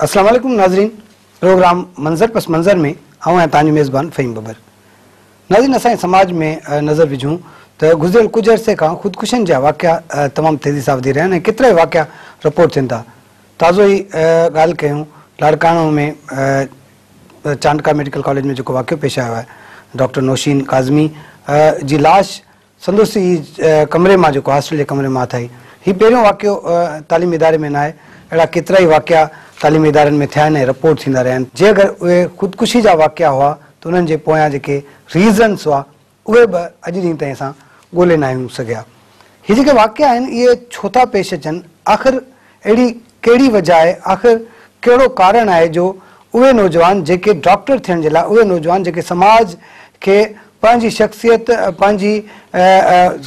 السلام عليڪم ناظرين پروگرام منظر پس منظر ۾ آئون آهيان توهان جو ميزبان فهيم ٻٻر. ناظرين اسان جي سماج ۾ نظر وجهون ته گذريل ڪجهه عرصي کان خودڪشين جا واقعا تمام تيزي سان وڌي رهيا آهن ۽ ڪيترائي واقعا رپورٽ ٿين ٿا. تازو ئي ڳالهه ڪيون لاڙڪاڻو ۾ چانڊڪا ميڊيڪل ڪاليج ۾ جيڪو واقعو پيش آيو آهي ڊاڪٽر نوشين ڪاظمي جي لاش سندس ئي ڪمري مان جيڪو هاسٽل جي ڪمري مان هٿ آئي. هي پهريون واقعو تعليمي اداري ۾ ناهي، اهڙا ڪيترائي واقعا تعليمي ادارن ۾ ٿيا آهن ۽ رپورٽ ٿيندا رهيا آهن. جي اگر اهي خودڪشي جا واقعا هئا ته انهن جي پويان جيڪي ريزنس هئا اهي به اڄ ڏينهن تائين اسان ڳولي ناهيون سگهيا. هي جيڪي واقعا آهن اهي ڇو ٿا پيش اچن؟ آخر اهڙي ڪهڙي وجه آهي؟ آخر ڪهڙو ڪارڻ آهي جو اهي نوجوان جيڪي ڊاڪٽر ٿيڻ جي لاء اهي نوجوان جيڪي سماج کي پنهنجي شخصيت پنهنجي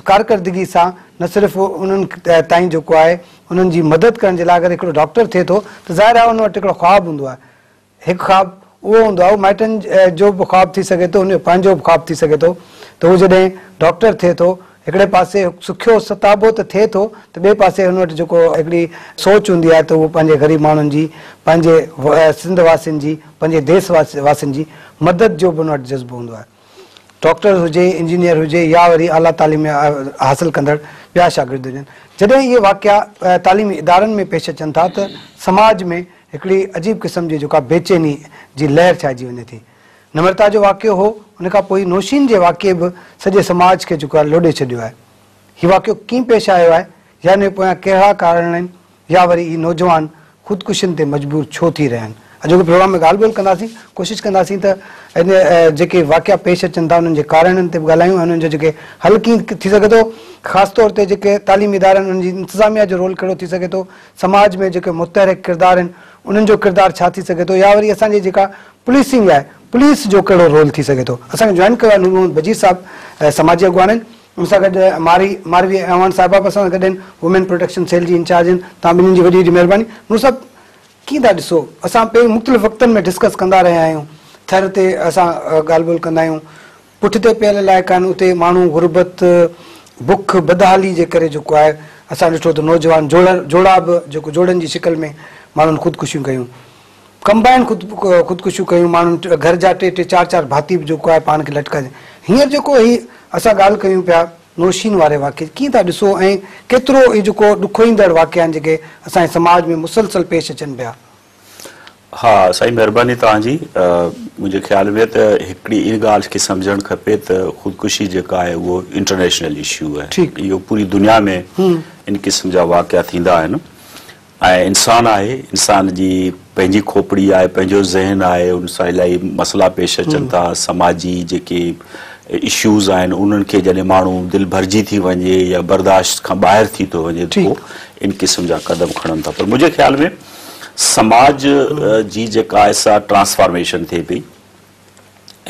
ڪارڪردگي سان نه صرف انهن تائين جيڪو آهي انهن جي مدد ڪرڻ جي لاء اگر هڪڙو ڊاڪٽر ٿئي ٿو ته ظاهر آهي ان وٽ هڪڙو خواب هوندو آهي هڪ خواب اهو هوندو آهي، اهو مائٽن جو به خواب ٿي سگهي ٿو، هن جو پنهنجو به خواب ٿي سگهي ٿو ته هو جڏهن ڊاڪٽر ٿئي ٿو، هڪڙي پاسي سکيو ستابو ته ٿئي ٿو ته ٻئي پاسي هن وٽ جيڪو هڪڙي سوچ هوندي آهي ته هو پنهنجي غريب ماڻهن جي، پنهنجي سنڌ واسين جي، پنهنجي ديس واسين جي مدد جو به هن وٽ جذبو هوندو آهي. ڊاڪٽر هجي، انجنيئر هجي يا وري اعليٰ تعليم حاصل ڪندڙ ٻيا شاگرد هجن، جڏهن اهي واقعا تعليمي ادارن ۾ پيش اچن ٿا ته سماج ۾ هڪڙي عجيب قسم جي جيڪا بيچيني جي لهر ڇائجي وڃي ٿي. نمرتا جو واقعو هو، ان کان پوء نوشين جي واقعي به سڄي سماج کي جيڪو آهي لوڏي ڇڏيو آهي. هي واقعو ڪيئن پيش آيو آهي يا ان جي پويان ڪهڙا ڪارڻ آهن يا وري هي نوجوان خودڪشين تي مجبور ڇو ٿي رهيا آهن؟ اڄوڪي پروگرام ۾ ڳالهه ٻولهه ڪنداسين، ڪوشش ڪنداسين ته ان جيڪي واقعا پيش اچن ٿا انهن جي ڪارڻن تي به ڳالهايون ۽ انهن جو جيڪي حل ڪيئن ٿي سگهي ٿو، خاص طور تي جيڪي تعليمي ادارا آهن انهن جي انتظاميا جو رول ڪهڙو ٿي سگهي ٿو، سماج ۾ جيڪي متحرڪ ڪردار آهن انهن جو ڪردار ڇا ٿي سگهي ٿو يا وري اسان جي جيڪا پوليسنگ آهي پوليس جو ڪهڙو رول ٿي سگهي ٿو. اسان کي جوائن ڪيو آهي نور محمد بجير صاحب سماجي اڳواڻ آهن ان سان گڏ ماري ماروي اعواڻ صاحبه به اسان سان گڏ آهن وومين پروٽيڪشن سيل جي انچارج آهن توهان ٻنهين جي وڏي وڏي مهرباني. نور صاحب ڪيئن ٿا ڏسو اسان پهرين مختلف وقتن ۾ ڊسڪس ڪندا رهيا آهيون ٿر تي اسان ڳالهه ٻولهه ڪندا آهيون پٺتي پيل علائقا آهن اتي ماڻهو غربت، بک، بدحالي جي ڪري جيڪو آهي اسان ڏٺو ته نوجوان جوڙ جوڙا به جيڪو جوڙن جي شڪل ۾ ماڻهن خودڪشيون ڪيون ڪمبائن خود خودڪشيون ڪيون ماڻهن گهر جا ٽي ٽي چار چار ڀاتي به جيڪو آهي پاڻ کي لٽڪائي هينئر جيڪو هي اسان ڳالهه ڪيون پيا نوشين واري واقعي جي ڪيئن ٿا ڏسو ۽ ڪيترو هي جيڪو ڏکوئيندڙ واقعا آهن جيڪي اسان جي سماج ۾ مسلسل پيش اچن پيا. ها سائين مهرباني توهان جي منهنجي خيال ۾ ته هڪڙي ان ڳالهه کي سمجهڻ کپي ته خودڪشي جيڪا آهي اهو انٽرنيشنل اشو آهي اهو پوري دنيا ۾ ان قسم جا واقعا ٿيندا آهن ۽ انسان آهي انسان جي پنهنجي کوپڙي آهي پنهنجو ذهن آهي ان سان الاهي مسئلا پيش اچن ٿا سماجي جيڪي اشوز آهن انهن کي جڏهن ماڻهو دل ڀرجي ٿي وڃي يا برداشت کان ٻاهر ٿي ٿو وڃي ته پوء ان قسم جا قدم کڻن ٿا پر منهنجي خيال ۾ سماج جي جيڪا آهي سا ٽرانسفارميشن ٿئي پئي.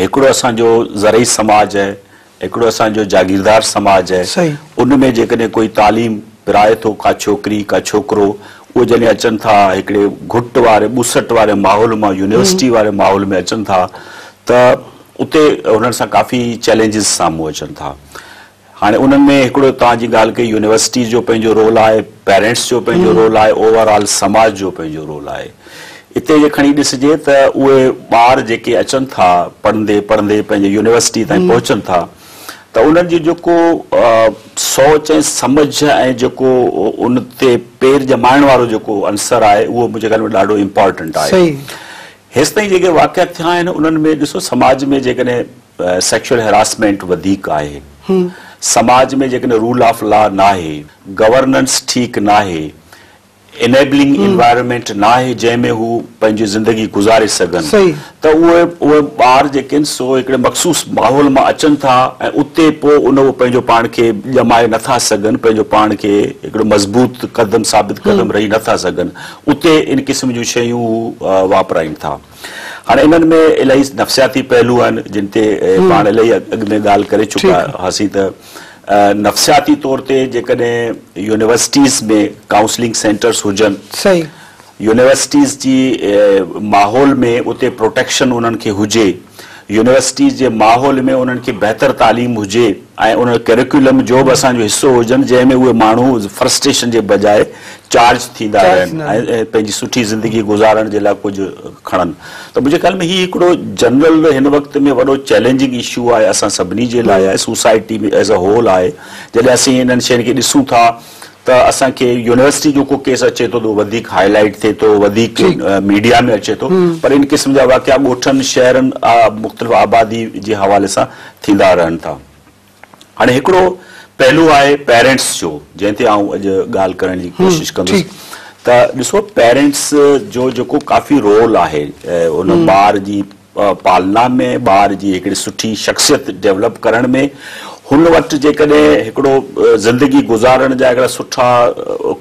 هڪڙو اسان جو زرعي سماج آهي، هڪڙو اسان جو جاگيردار سماج آهي. ان ۾ جيڪڏهن ڪوئي تعليم پرائي ٿو ڪا ڇوڪري ڪا ڇوڪرو اهي جڏهن اچن ٿا هڪڙي گهٽ واري ٻوسٽ واري ماحول مان يونيورسٽي واري ماحول ۾ اچن ٿا ته اتي هنن سان ڪافي چئلينجز سامهون اچن ٿا. هاڻي انهن ۾ هڪڙو توهان جي ڳالهه ڪئي يونيورسٽيز جو پنهنجو رول آهي، پيرنٽس جو پنهنجو رول آهي، اوور آل سماج جو پنهنجو رول آهي. اتي جي کڻي ڏسجي ته اهي ٻار جيڪي اچن ٿا پڙهندي پڙهندي پنهنجي يونيورسٽي تائين پهچن ٿا ته انهن جي جيڪو سوچ ۽ سمجهه ۽ جيڪو ان تي پير ڄمائڻ وارو جيڪو عنصر آهي اهو منهنجي خيال ۾ ڏاڍو امپارٽنٽ آهي. هيستائين جيڪي واقعا ٿيا آهن انهن ۾ ڏسو سماج ۾ جيڪڏهن سيڪشوئل هراسمينٽ وڌيڪ آهي، سماج ۾ جيڪڏهن رول آف لا ناهي، گورننس ٺيڪ ناهي، انيبلنگ انوائرمينٽ ناهي جنهن ۾ هو پنهنجي زندگي گذاري سگهن ته اهي اهي ٻار جيڪي آهن سو هڪڙي مخصوص ماحول مان اچن ٿا ۽ اتي پوء ان اهو پنهنجو پاڻ کي ڄمائي نٿا سگهن پنهنجو پاڻ کي هڪڙو مضبوط قدم ثابت قدم رهي نٿا سگهن اتي ان قسم جون شيون هو واپرائين ٿا. هاڻي انهن ۾ الاهي نفسياتي پهلو آهن جن تي پاڻ الاهي اڳ ۾ ڳالهه ڪري چڪا هئاسين ته نفسياتي طور تي جيڪڏهن يونيورسٽيز ۾ ڪائونسلنگ سينٽرز هجن يونيورسٽيز جي ماحول ۾ اتي پروٽيڪشن انهن کي هجي يونيورسٽيز جي ماحول ۾ انهن کي بهتر تعليم هجي ۽ ان ڪريڪيولم جو به اسان جو حصو هجن جنهن ۾ اهي ماڻهو فرسٽريشن جي بجاء چارج ٿيندا رهن ۽ پنهنجي سٺي زندگي گذارڻ جي لاء ڪجهه کڻن ته منهنجي خيال ۾ هي هڪڙو جنرل هن وقت ۾ وڏو چئلينجنگ اشو آهي اسان سڀني جي لاء آهي سوسائٽي ۾ ايز ا هول آهي جڏهن اسين انهن شين کي ڏسون ٿا ته اسان کي يونيورسٽي جو ڪو ڪيس اچي ٿو ته وڌيڪ هائي لائيٽ ٿئي ٿو وڌيڪ ميڊيا ۾ اچي ٿو پر ان قسم جا واقعا ڳوٺن شهرن مختلف آبادي جي حوالي سان ٿيندا رهن ٿا. هاڻي هڪڙو پهلو آهي پيرنٽس جو جنهن تي آئون اڄ ڳالهه ڪرڻ جي ڪوشش ڪندس ته ڏسو پيرنٽس جو جيڪو ڪافي رول آهي ان ٻار جي پالنا ۾ ٻار جي هڪڙي سٺي شخصيت ڊيولپ ڪرڻ ۾ هن وٽ جيڪڏهن هڪڙو زندگي گذارڻ جا هڪڙا سٺا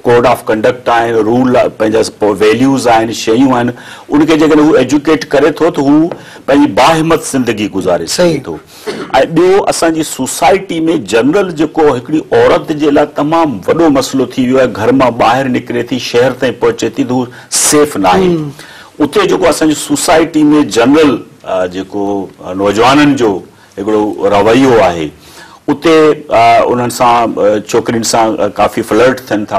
ڪوڊ آف ڪنڊڪٽ آهن رول پنهنجا ويليوز آهن شيون آهن ان کي جيڪڏهن هو ايجوڪيٽ ڪري ٿو ته هو پنهنجي باهمت زندگي گذاري سگهي ٿو ۽ ٻيو اسان جي سوسائٽي ۾ جنرل جيڪو هڪڙي عورت جي لاء تمام وڏو مسئلو ٿي ويو آهي گهر مان ٻاهر نڪري ٿي شهر تائين پهچي ٿي ته هو سيف ناهي اتي جيڪو اسان جي سوسائٽي ۾ جنرل جيڪو نوجوانن جو هڪڙو رويو آهي اتي انهن سان ڇوڪرين سان ڪافي فلرٽ ٿين ٿا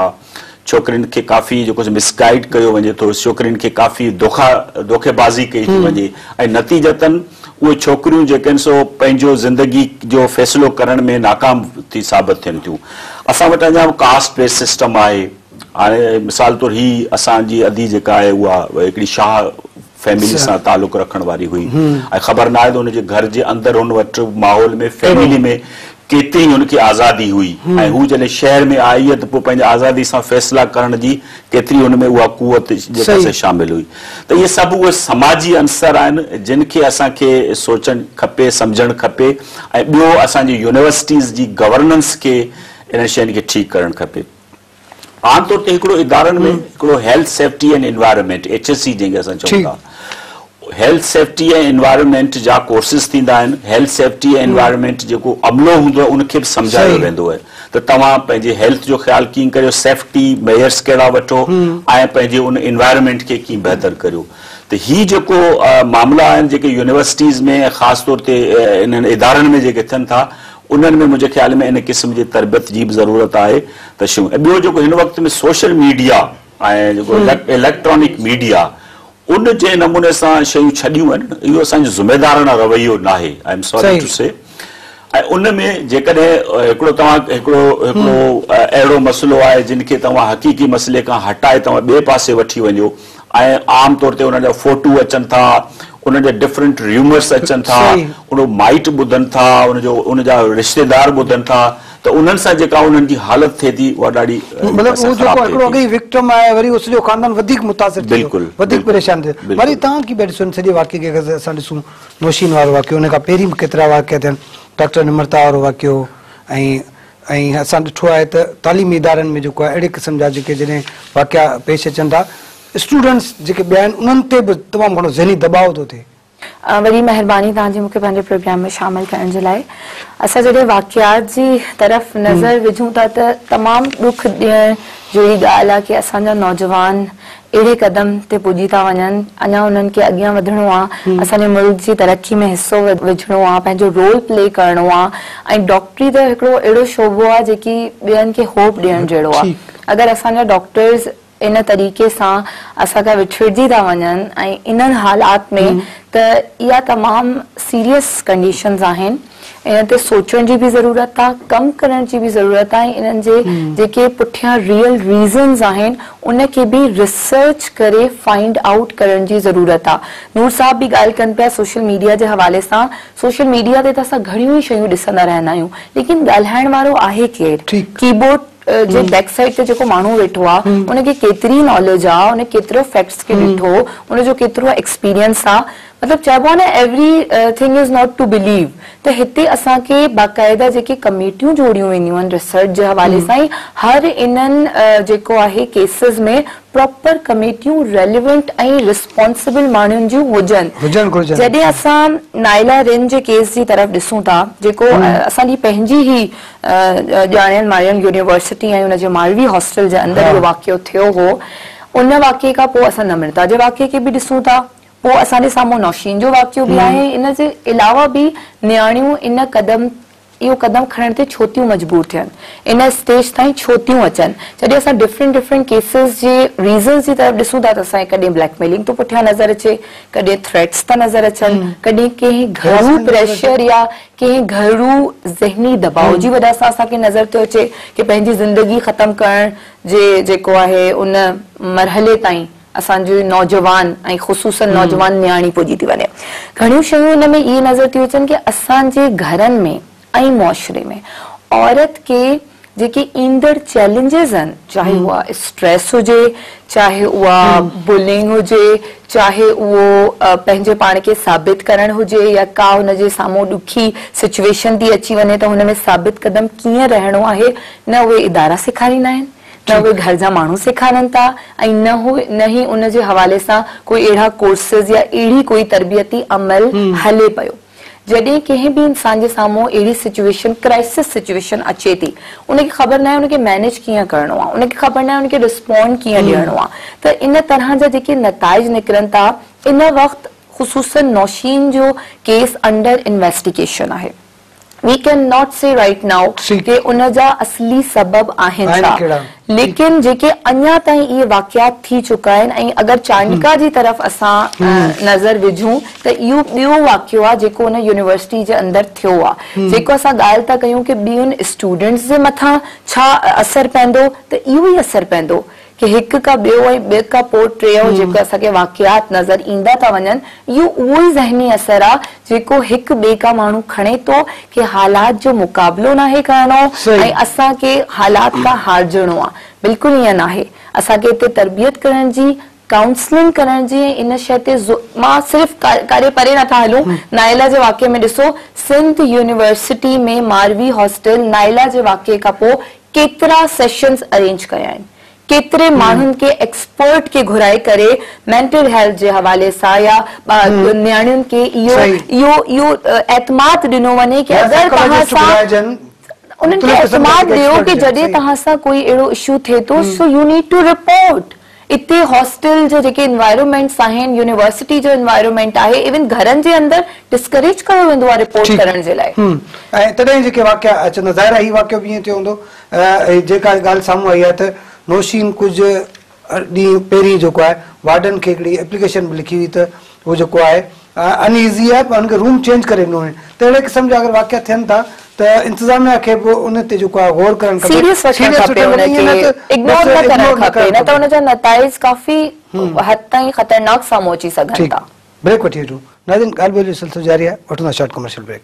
ڇوڪرين کي ڪافي جيڪو سو مس گائيڊ ڪيو وڃي ٿو ڇوڪرين کي ڪافي دوکا دوکي بازي ڪئي ٿي وڃي ۽ نتيجتن اهي ڇوڪريون جيڪي آهن سو پنهنجو زندگي جو فيصلو ڪرڻ ۾ ناڪام ٿي ثابت ٿين ٿيون اسان وٽ اڃا به ڪاسٽ بيس سسٽم آهي هاڻي مثال طور هي اسان جي ادي جيڪا آهي اها هڪڙي شاهه فيملي سان تعلق رکڻ واري هئي ۽ خبر ناهي ته هن جي گهر جي اندر هن وٽ ماحول ۾ فيملي ۾ ڪيتري هن کي آزادي هئي ۽ هو جڏهن شهر ۾ آئي ته پوء پنهنجي آزادي سان فيصلا ڪرڻ جي ڪيتري هن ۾ اها قوت جيڪا سا شامل هئي ته اهي سڀ اهي سماجي عنصر آهن جن کي اسان کي سوچڻ کپي سمجهڻ کپي ۽ ٻيو اسان جي يونيورسٽيز جي گورننس کي انهن شين کي ٺيڪ ڪرڻ کپي. عام طور تي هڪڙو ادارن ۾ هڪڙو health safety and environment, H S E جنهن کي اسان چئون ٿا، هيلٿ سيفٽي ۽ انوائرمينٽ جا ڪورسز ٿيندا آهن، هيلٿ سيفٽي ۽ انوائرمينٽ جيڪو عملو هوندو آهي ان کي به سمجهايو ويندو آهي ته توهان پنهنجي هيلٿ جو خيال ڪيئن ڪريو، سيفٽي ميئرس ڪهڙا وٺو ۽ پنهنجي ان انوائرمينٽ کي ڪيئن بهتر ڪريو ته هي جيڪو معاملا آهن جيڪي يونيورسٽيز ۾ ۽ خاص طور تي انهن ادارن ۾ جيڪي ٿين ٿا انهن ۾ منهنجي خيال ۾ ان قسم جي تربيت جي به ضرورت آهي ته شيون ۽ ٻيو جيڪو هن وقت ۾ سوشل ميڊيا ۽ جيڪو اليڪٽرانڪ ميڊيا ان جنهن نموني سان شيون ڇڏيون آهن اهو اسان جو ذميدارانه رويو ناهي I am sorry to say ۽ ان ۾ جيڪڏهن هڪڙو توهان هڪڙو هڪڙو اهڙو مسئلو آهي جن کي توهان حقيقي مسئلي کان هٽائي توهان ٻئي پاسي وٺي وڃو ۽ عام طور تي انهن جا فوٽو اچن ٿا انهن جا ڊفرنٽ ريومرس اچن ٿا ان جو مائٽ ٻڌن ٿا ان جو ان جا رشتيدار ٻڌن ٿا ته انهن سان جيڪا انهن جي حالت ٿئي ٿي اها ڏاڍي مطلب اهو جيڪو هڪڙو اڳي ئي وڪٽم آهي وري اهو سڄو خاندان وڌيڪ متاثر ٿئي ٿو وڌيڪ پريشان ٿئي ٿو وري توهان ڪيئن پيا ڏسو ان سڄي واقعي کي اگر اسان ڏسون نوشين وارو واقعو ان کان پهرين به ڪيترا واقعا ٿيا ڊاڪٽر نمرتا وارو واقعو ۽ ۽ اسان ڏٺو آهي ته تعليمي ادارن ۾ جيڪو آهي اهڙي قسم جا جيڪي جڏهن واقعا پيش اچن ٿا اسٽوڊنٽس جيڪي ٻيا آهن انهن تي به تمام گهڻو ذهني دٻاء ٿو ٿئي. وڏي مهرباني توهان جي مون کي پنهنجي پروگرام ۾ شامل ڪرڻ جي لاء. اسان جڏهن واقعات جي طرف نظر وجهون ٿا ته تمام ڏک ڏيڻ جهڙي ڳالهه آهي ڪي اسان جا نوجوان اهڙي قدم تي پڄي ٿا وڃن اڃا انهن کي اڳيان وڌڻو آ اسان جي ملڪ جي ترقي ۾ حصو وجهڻو آ پنهنجو رول پلي ڪرڻو آ ۽ ڊاڪٽري ته هڪڙو اهڙو شعبو آ جيڪي ٻين کي هوپ ڏيڻ جهڙو آ اگر اسان جا ڊاڪٽرز ان طريقي سان اسان کان وڇڙجي ٿا وڃن ۽ انهن حالات ۾ ته اها تمام سيريس ڪنڊيشنز آهن انهن تي سوچڻ جي به ضرورت آ، ڪم ڪرڻ جي به ضرورت آ ۽ انهن جي جيڪي پٺيان ريئل ريزنز آهن ان کي به ريسرچ ڪري فائنڊ آئوٽ ڪرڻ جي ضرورت آ. نور صاحب به ڳالهه ڪن پيا سوشل ميڊيا جي حوالي سان، سوشل ميڊيا تي ته اسان گهڻيون ئي شيون ڏسندا رهندا آهيون ليڪن ڳالهائڻ وارو آهي ڪير؟ ڪي بورڊ جي بيڪ سائيڊ تي جيڪو ماڻهو ويٺو آ ان کي ڪيتري ناليج آ، ان ڪيترو فيڪٽس کي ڏٺو، ان جو ڪيترو ايڪسپيرينس آ، مطلب چئبو آهي نه everything is not to believe ته هتي اسان کي باقاعده جيڪي ڪميٽيون جوڙيون وينديون آهن ريسرچ جي حوالي سان ئي هر انهن جيڪو آهي ڪيسز ۾ پراپر ڪميٽيون ريليونٽ ۽ ريسپانسبل ماڻهن جون هجن هجڻ گهرجن. جڏهن اسان نائلا رند جي ڪيس جي طرف ڏسون ٿا جيڪو اسان جي پنهنجي ئي ڄاڻيل ماڻيل يونيورسٽي ۽ ان جي ماروي هاسٽل جي اندر اهو واقعو ٿيو هو ان واقعي کان پوء اسان نمرتا جي واقعي کي به ڏسون ٿا. पोइ असांजे साम्हूं नौशीन जो वाक़ियो बि आहे। इन जे अलावा बि नियाणियूं इन कदम इहो कदम खणण ते छो थियूं मजबूर थियनि, इन स्टेज ताईं छो थियूं अचनि। जॾहिं असां डिफरेंट डिफरेंट केसिस जे रीज़न्स जी तरफ़ ॾिसूं था त असांखे कॾहिं ब्लैकमेलिंग थो पुठियां नज़र अचे, कॾहिं थ्रेट्स था नज़र अचनि, कॾहिं कंहिं घरू प्रेशर या कंहिं घरू ज़हनी दबाव जी वजह सां असांखे नज़र थो अचे की पंहिंजी ज़िंदगी ख़तमु करण जे जेको आहे उन मरहले ताईं असांजो नौजवान ऐं ख़ुसूसन नौजवान नियाणी पुॼी थी वञे। घणियूं शयूं हुन में इहे नज़र थियूं अचनि की असांजे घरनि में ऐं मुआशरे में औरत खे जेके ईंदड़ चैलेंजेस आहिनि, चाहे उहा स्ट्रेस हुजे, चाहे उहा बुलिंग हुजे, चाहे उहो पंहिंजे पाण खे साबित करणु हुजे या का हुनजे साम्हूं ॾुखी सिचुएशन थी अची वञे त हुन में साबित कदम कीअं रहणो आहे, न उहे इदारा सेखारींदा आहिनि, न उहे घर जा माण्हू सेखारनि था ऐं न ई उन जे हवाले सां कोई अहिड़ा कोर्सिस या अहिड़ी कोई तरबियती अमल हले पियो। जॾहिं कंहिं बि इंसान जे साम्हूं अहिड़ी सिचुएशन, क्राइसिस सिचुएशन अचे थी, उनखे ख़बर न आहे उनखे मैनेज कीअं करिणो आहे, उनखे ख़बर न आहे उनखे रिस्पॉन्ड कीअं ॾियणो आहे, त इन तरह जा जेके नताइज निकिरनि था। इन वक़्तु ख़ुसूसन नौशीन जो केस अंडर इन्वेस्टिगेशन आहे। We can not say right now कि उन जा असली सबब आहिनि छा, लेकिन जेके अञा ताईं इहे वाक़ियात थी चुका आहिनि ऐं अगरि चांडिका जी तरफ़ असां नज़र विझूं त इहो ॿियो वाक़ियो आहे जेको हुन यूनिवर्सिटी जे अंदरि थियो आहे। जेको असां ॻाल्हि था कयूं की ॿियनि स्टूडेंट्स जे मथां छा असरु पवंदो, त इहो ई असरु पवंदो कि हिकु खां ॿियो ऐं ॿिए खां पोइ टियों जेको असांखे वाक़ियात नज़र ईंदा था वञनि, इहो उहो ई ज़हनी असरु आहे जेको हिकु ॿिए खां माण्हू खणे थो की हालात जो मुक़ाबिलो नाहे करिणो ऐं असांखे हालात खां हारिजणो आहे। बिल्कुलु ईअं नाहे। असांखे हिते तरबियत करण जी, काउंसलिंग करण जी इन शइ ते मां सिर्फ़ कारे परे नथा हलूं। नाइला जे वाक़िए में ॾिसो, सिंध यूनिवर्सिटी में मारवी हॉस्टल नाइला जे वाक़िए खां पोइ केतिरा सेशंस अरेंज कया आहिनि, केतिरे माण्हुनि खे एक्सपर्ट खे घुराए करे मेंटल हेल्थ जे हवाले सां या नियाणियुनि खे इहो इहो इहो एतमाद ॾिनो वञे की अगरि तव्हां सां उन्हनि खे एतमाद ॾियो की जॾहिं तव्हां सां कोई अहिड़ो इशू थिए थो, so you need to report. इते हॉस्टल जो जेके एनवायरनमेंट्स आहिनि, यूनिवर्सिटी जो एनवायरनमेंट आहे, इवन घरनि जे अंदरि डिस्करेज कयो वेंदो आहे रिपोर्ट करण जे लाइ। ऐं तॾहिं जेके वाक़िया अचनि, ज़ाहिर आहे हीउ वाक़ियो बि ईअं थियो हूंदो। जेका ॻाल्हि साम्हूं आई आहे त नौशीन कुझु ॾींहुं पहिरीं जेको आहे वार्डन खे हिकिड़ी एप्लीकेशन बि लिखी हुई त उहो जेको आहे अनईज़ी आहे, पर हुनखे रूम चेंज करे ॾिनो वञे। त अहिड़े क़िस्म जा अगरि वाक़िया थियनि था त इंतिज़ामिया खे बि उन ते जेको आहे गौर करणु खपे, सीरियस वठणु खपे, उनखे इग्नोर न करणु खपे, न त उन जा नताइज काफ़ी हद ताईं ख़तरनाक साम्हूं अची सघनि था। ब्रेक वठी अचूं। नाज़रीन, ॻाल्हि ॿोली जो सिलसिलो जारी आहे, वठंदा short commercial break.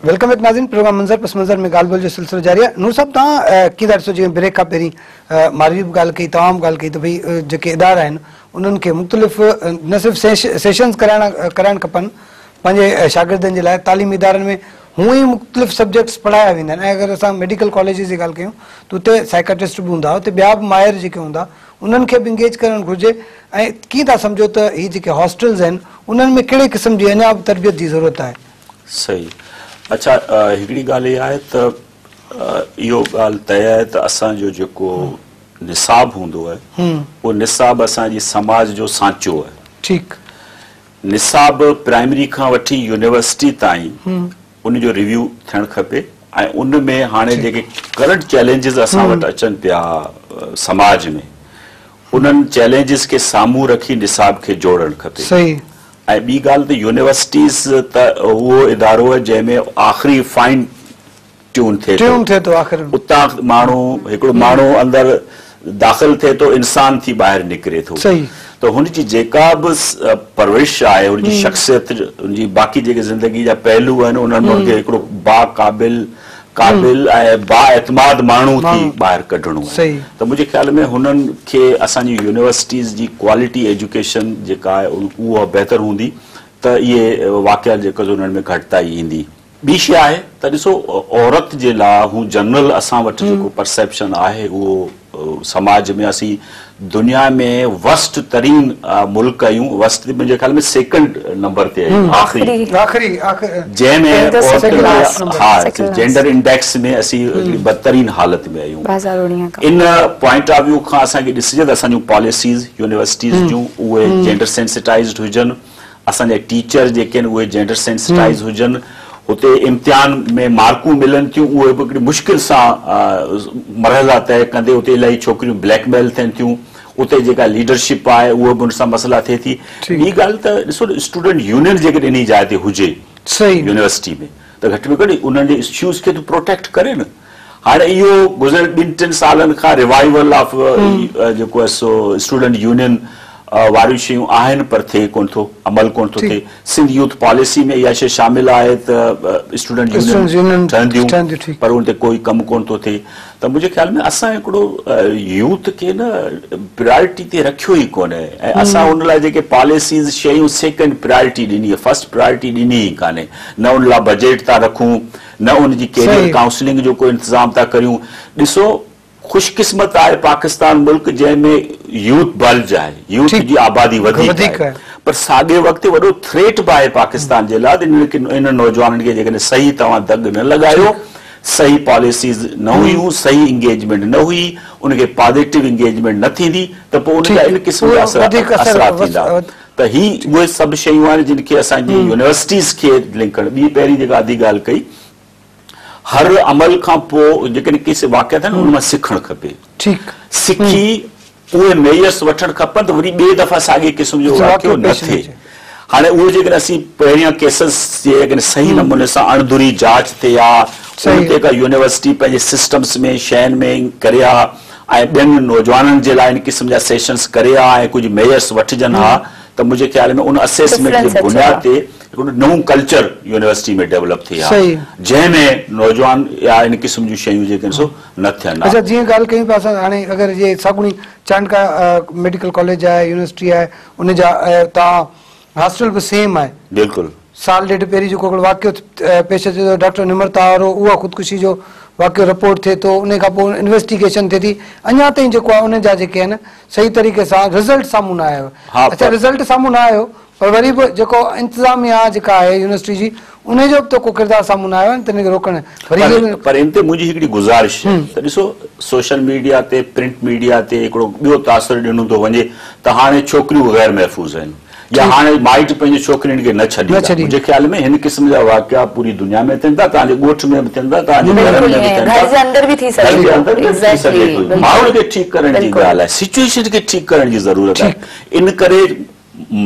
Welcome back नाज़रीन, प्रोग्राम मंज़र पस मंज़र में ॻाल्हि ॿोली जो सिलसिलो जारी आहे। नूर साहब, तव्हां कीअं था ॾिसो, जीअं ब्रेक खां पहिरीं मारवी बि ॻाल्हि कई, तव्हां बि ॻाल्हि कई त भई जेके इदारा आहिनि उन्हनि खे मुख़्तलिफ़ न सिर्फ़ सेशंस कराइणु खपनि पंहिंजे शागिर्दनि जे लाइ, तालीमी इदारनि में हूअं ई मुख़्तलिफ़ सब्जेक्ट्स पढ़ाया वेंदा आहिनि। ऐं अगरि असां मेडिकल कॉलेजिस जी ॻाल्हि कयूं त उते साइकाट्रिस्ट बि हूंदा, उते ॿिया बि माहिर जेके हूंदा उन्हनि खे बि इंगेज करणु घुरिजे। ऐं कीअं था सम्झो त हीअ जेके हॉस्टल्स आहिनि उन्हनि में कहिड़े क़िस्म जी अञा बि तरबियत जी ज़रूरत आहे? सही। अच्छा, हिकिड़ी ॻाल्हि इहा आहे त इहो ॻाल्हि तय आहे त असांजो जेको निसाब हूंदो आहे उहो निसाब असांजे समाज जो सांचो आहे। ठीकु। निसाब प्राइमरी खां वठी यूनिवर्सिटी ताईं उन जो रिव्यू थियणु खपे ऐं उन में हाणे जेके करंट चैलेंजिस असां वटि अचनि पिया समाज में, उन्हनि चैलेंजिस खे साम्हूं रखी निसाब खे जोड़णु खपे। सही। ऐं ॿी ॻाल्हि त यूनिवर्सिटीज़ त उहो इदारो आहे जंहिंमें आख़िरी फाइन ट्यून थिए थो, आख़िर उतां माण्हू हिकिड़ो माण्हू अंदरि दाख़िल थिए थो, इंसान थी ॿाहिरि निकिरे थो। सही। त हुनजी जेका बि परवरिश आहे, हुनजी शख़्सियत, हुनजी बाक़ी जेके ज़िंदगी जा पहलू आहिनि, उन्हनि में हुनखे हिकिड़ो बाक़ाबिल क़ाबिल ऐं बा एतमाद माण्हू थी ॿाहिरि कढिणो आहे। त मुंहिंजे ख़्याल में हुननि खे असांजी यूनिवर्सिटीज़ जी क्वालिटी एजुकेशन जेका आहे उहा बहितर हूंदी त इहे वाक़िया जेका उन्हनि में घटिताई ईंदी। ॿी शइ आहे त ॾिसो, औरत जे लाइ हू जनरल असां वटि जेको परसेप्शन आहे उहो समाज में असीं दुनिया में वर्स्ट तरीन मुल्क आहियूं। वर्स्ट मुंहिंजे ख़्याल में सेकंड नंबर ते आहियूं, आख़िरी आख़िरी जंहिंमें हा जेंडर इंडेक्स में असीं बदतरीन हालत में आहियूं। इन पॉइंट ऑफ व्यू खां असांखे ॾिसिजे त असांजूं पॉलिसीज़ यूनिवर्सिटीज़ जूं उहे जेंडर सेंसिटाइज्ड हुजनि, असांजा टीचर जेके आहिनि उहे जेंडर सेंसिटाइज़ हुजनि, हुते इम्तिहान में मार्कूं मिलनि थियूं उहे बि हिकिड़ी मुश्किल सां मरहला तय कंदे उते इलाही छोकिरियूं ब्लैकमेल थियनि थियूं, उते जेका लीडरशिप आहे उहो बि उन सां मसइला थिए थी। ॿी ॻाल्हि त ॾिसो स्टूडेंट यूनियन जेकॾहिं इन जाइ ते हुजे सही यूनिवर्सिटी में त घटि में घटि उन्हनि जे इश्यूज़ खे त प्रोटेक्ट करे न। हाणे इहो गुज़िरियल ॿिनि टिनि सालनि खां रिवाइवल ऑफ जेको आहे सो स्टूडेंट यूनियन वारियूं शयूं आहिनि पर थिए कोन थो, अमल कोन थो थिए। सिंध यूथ पॉलिसी में इहा शइ शामिल आहे त स्टूडेंट यूनियन ठहंदियूं पर उन ते कोई कमु कोन थो थिए। त मुंहिंजे ख़्याल में असां हिकिड़ो यूथ खे न प्रायोरिटी ते रखियो ई कोन्हे ऐं असां उन लाइ जेके पॉलिसीज़ शयूं सेकंड प्रायोरिटी ॾिनी आहे, फर्स्ट प्रायोरिटी ॾिनी ई कान्हे। न उन लाइ बजट था रखूं, न उनजी कैरियर काउंसलिंग जो को इंतज़ाम था करियूं। ॾिसो ख़ुशकिस्मत आहे पाकिस्तान मुल्क जंहिंमें यूथ बल्ज आहे, यूथ जी आबादी वधीक आहे, पर साॻे वक़्तु वॾो थ्रेट बि आहे पाकिस्तान जे लाइ। इन नौजवाननि खे जेकॾहिं सही तव्हां दॻ न लॻायो, सही पॉलिसीज़ न हुयूं, सही इंगेजमेंट न हुई, उनखे पॉज़िटिव इंगेजमेंट न थींदी त पोइ उनजा इन क़िस्म जा असरात थींदा। त ही उहे सभु शयूं आहिनि जिन खे असांजी यूनिवर्सिटीज़ खे लिंक करणु। ॿी पहिरीं जेका आधी ॻाल्हि कई, हर अमल खां पोइ जेकॾहिं केस वाक़िया थियनि उन मां सिखणु खपे, ठीकु सिखी उहे मेयर्स वठणु खपनि त वरी ॿिए दफ़ा साॻे क़िस्म जो वाक़ियो न थिए। हाणे उहो जेकॾहिं असीं पहिरियां केसस जेकॾहिं सही नमूने सां अणधुरी जांच थिए हा, उन ते का यूनिवर्सिटी पंहिंजे सिस्टम्स में शयुनि में करे हा ऐं ॿियनि नौजवाननि जे लाइ इन क़िस्म जा सेशंस करे हा ऐं कुझु मेयर्स वठिजनि हा त मुंहिंजे ख़्याल में उन असेसमेंट जे बुनियाद ते हिकिड़ो नओं कल्चर यूनिवर्सिटी में डेवलप थिए हा जंहिंमें नौजवान या इन क़िस्म जूं शयूं जेके सो न थियनि। अच्छा, जीअं ॻाल्हि कयूं पिया असां हाणे अगरि इहे साॻुणी चांडका मेडिकल कॉलेज आहे, यूनिवर्सिटी आहे, उनजा तव्हां हॉस्टल बि सेम आहे। बिल्कुलु साल ॾेढ पहिरीं जेको हिकिड़ो वाक़ियो पेश अचे थो डॉक्टर निमरता वारो, उहा ख़ुदकुशी जो वाक़ियो रिपोर्ट थिए थो, उन खां पोइ इन्वेस्टिगेशन थिए थी, अञा ताईं जेको आहे उनजा जेके आहिनि सही तरीक़े सां रिज़ल्ट साम्हूं न आयो। अच्छा, रिज़ल्ट साम्हूं न आयो पर वरी बि जेको इंतिज़ामिया जेका आहे यूनिवर्सिटी जी उनजो बि त को किरदारु साम्हूं न आयो आहे त हिनखे रोकण वरी। पर इन ते मुंहिंजी हिकिड़ी गुज़ारिश त ॾिसो सोशल मीडिया ते प्रिंट मीडिया ते हिकिड़ो ॿियो तासुर ॾिनो थो वञे त हाणे छोकिरियूं ग़ैर महफ़ूज़ आहिनि या हाणे माइट पंहिंजे छोकिरियुनि खे न छॾींदा। मुंहिंजे ख़्याल में हिन क़िस्म जा वाक़िया पूरी दुनिया में थियनि था, तव्हांजे ॻोठ में बि थियनि था, तव्हांजे घर में बि थियनि था, घर जे अंदरि बि थी सघे थो। माहौल खे ठीकु करण जी ॻाल्हि आहे, सिचुएशन खे ठीकु करण जी ज़रूरत आहे। इन करे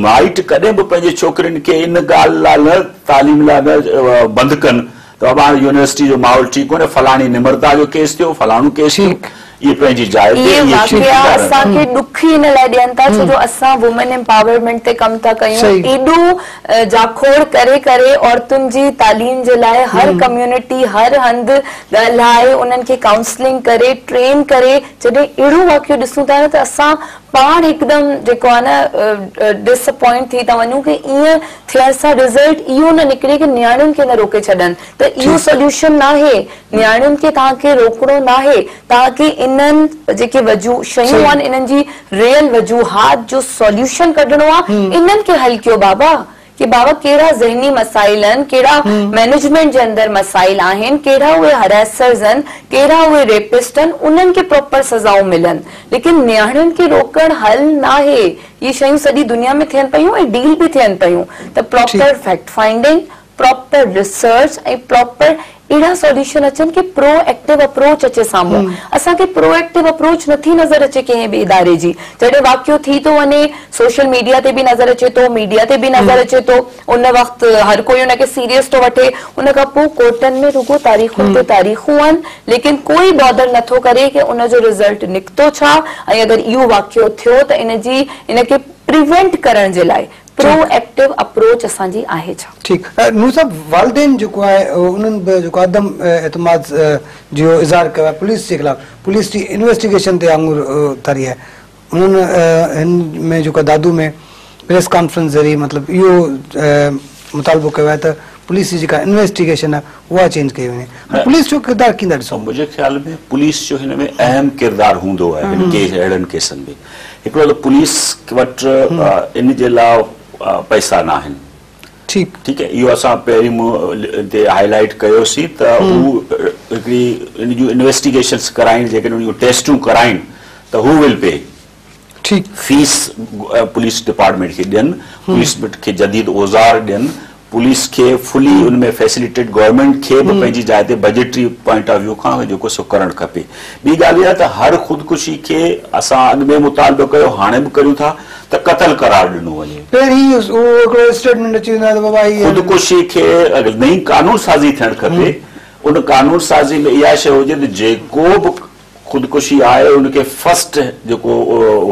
माइट कॾहिं बि पंहिंजे छोकिरियुनि खे इन ॻाल्हि लाइ न तालीम लाइ न बंदि कनि त बाबा हाणे यूनिवर्सिटी जो माहौल ठीकु कोन्हे, फलाणी निमरता जो केस थियो, फलाणो केस थियो, इहे पंहिंजी जाइ ते इहे वाक़िया असांखे ॾुख ई इन लाइ ॾियनि था छो जो असां वुमेन एम्पावरमेंट ते कमु था कयूं, एॾो जाखोड़ करे करे औरतुनि जी तालीम जे लाइ हर कम्युनिटी हर हंधि ॻाल्हाए उन्हनि खे काउंसलिंग करे ट्रेन करे, जॾहिं अहिड़ो वाक़ियो ॾिसूं था न त असां पाण एकदम जेको आहे न डिसअपॉइंट थी था वञूं की ईअं थियण सां रिज़ल्ट इहो न निकिरे की नियाणियुनि खे न रोके छॾनि, त इहो सॉल्यूशन न आहे। नियाणियुनि खे तव्हांखे रोकणो न आहे, तव्हांखे इन्हनि जेके वजू शयूं आहिनि इन्हनि जी रियल वजूहात जो सॉल्यूशन कढिणो आहे, इन्हनि खे हल कयो बाबा कि बाबा कहिड़ा ज़हनी मसाइल आहिनि, कहिड़ा मैनेजमेंट जे अंदरि मसाइल आहिनि, कहिड़ा उहे हरासर्स आहिनि, कहिड़ा उहे रेपिस्ट आहिनि, उन्हनि खे प्रॉपर सज़ाऊं मिलनि। लेकिन नियाणियुनि खे रोकण हल न आहे। इहे शयूं सॼी दुनिया में थियनि पियूं ऐं डील बि थियनि पियूं, त proper fact finding, proper research ऐं प्रॉपर अहिड़ा सॉल्यूशन अचनि की प्रोएक्टिव अप्रोच अचे साम्हूं। असांखे प्रोएक्टिव अप्रोच नथी नज़र अचे कंहिं बि इदारे जी। जॾहिं वाक़ियो थी थो वञे सोशल मीडिया ते बि नज़र अचे थो, मीडिया ते बि नज़र अचे थो, उन वक़्तु हर कोई उनखे सीरियस थो वठे, उन खां पोइ कोर्टनि में रुगो तारीख़ुनि ते तारीख़ूं आहिनि, लेकिन कोई बॉदर नथो करे की उनजो रिज़ल्ट निकितो छा ऐं अगरि इहो वाक़ियो थियो त इनखे प्रिवेंट करण जे लाइ प्रोएक्टिव अप्रोच असांजी आहे छा। ठीकु नूर साहब, वालिदैन जेको आहे उन्हनि बि जेको अदम एतमाद जो इज़हार कयो आहे पुलिस जे ख़िलाफ़, पुलिस जी इन्वेस्टिगेशन ते आङुर उतारी आहे, उन्हनि हिन में जेको दादू में प्रेस कॉन्फ्रेंस ज़रिए मतिलबु इहो मुतालबो कयो आहे त पुलिस जी जेका इन्वेस्टिगेशन आहे उहा चेंज कई वञे। पुलिस जो किरदारु कीअं था ॾिसो? मुंहिंजे ख़्याल में पुलिस जो हिन में अहम किरदारु हूंदो आहे। हिन केस अहिड़नि केसनि में हिकिड़ो त पुलिस वटि इन जे लाइ पैसा न आहिनि। ठीकु ठीकु आहे, इहो असां पहिरीं ते हाईलाइट कयोसीं त हू हिकिड़ी इन जूं इन्वेस्टिगेशन्स कराइनि, जेकॾहिं उन जूं टेस्टूं कराइनि त who will pay. ठीकु, फीस पुलिस डिपार्टमेंट खे ॾियनि, पुलिस खे जदीद औज़ार ॾियनि, पुलिस खे फुली उन में फैसिलिटेट गवर्नमेंट खे बि पंहिंजी जाइ ते बजटरी पॉइंट ऑफ व्यू खां जेको सो करणु खपे। ॿी ॻाल्हि इहा त हर ख़ुदकुशी खे असां अॻु में मुतालबो कयो, हाणे बि करियूं था त क़तल करार ॾिनो वञे। पहिरीं उहो हिकिड़ो स्टेटमेंट अची वेंदो आहे त बाबा हीअ ख़ुदकुशी खे नई कानून साज़ी थियणु खपे। उन कानून साज़ी में इहा शइ हुजे त जेको बि ख़ुदकुशी आहे उनखे फर्स्ट जेको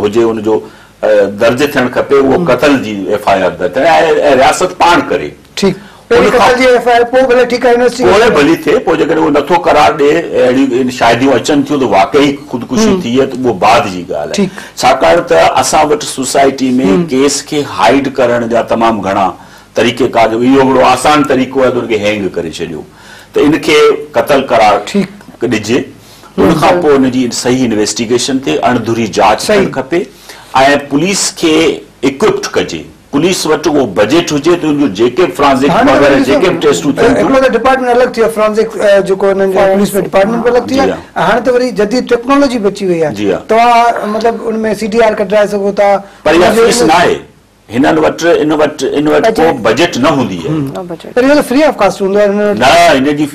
हुजे उनजो दर्ज थियणु खपे, उहो क़तल जी एफ I R दर्ज थियण रियासत पाण करे। ठीकु, पहिरीं जी एफ I R पोइ भले ठीकु आहे, पोइ भली थिए, पोइ जेकॾहिं उहो नथो करार ॾिए, अहिड़ी शाहिदियूं अचनि थियूं त वाकई ख़ुदकुशी थी आहे त उहो बाद जी ॻाल्हि आहे। छाकाणि त असां वटि सोसाइटी में केस खे हाइड करण जा तमामु घणा तरीक़ेकार, इहो हिकिड़ो आसान तरीक़ो आहे त उनखे हैंग करे छॾियो, त इनखे क़तल करार ॾिजे। उनखां पोइ हुनजी सही इन्वेस्टिगेशन थिए, अणधुरी जांच थियणु खपे ऐं पुलिस खे इक्विप्ड कजे, पुलिस वटि उहो बजट हुजे त उनजो जेके फ्रांसिक वग़ैरह जेके बि टेस्टूं थियनि थियूं। हिकिड़ो त डिपार्टमेंट अलॻि थी वियो, फ्रांसिक जेको हुननि जो पुलिस में डिपार्टमेंट बि अलॻि थी वियो, हाणे त वरी जदीद टेक्नोलॉजी बि अची वई आहे, तव्हां मतिलबु उन में सी डी आर कढाए सघो था। पर इहा फीस न आहे हिननि वटि, इन वटि को बजट न हूंदी आहे। पर इहो त फ्री ऑफ कॉस्ट हूंदो आहे न, हिन जी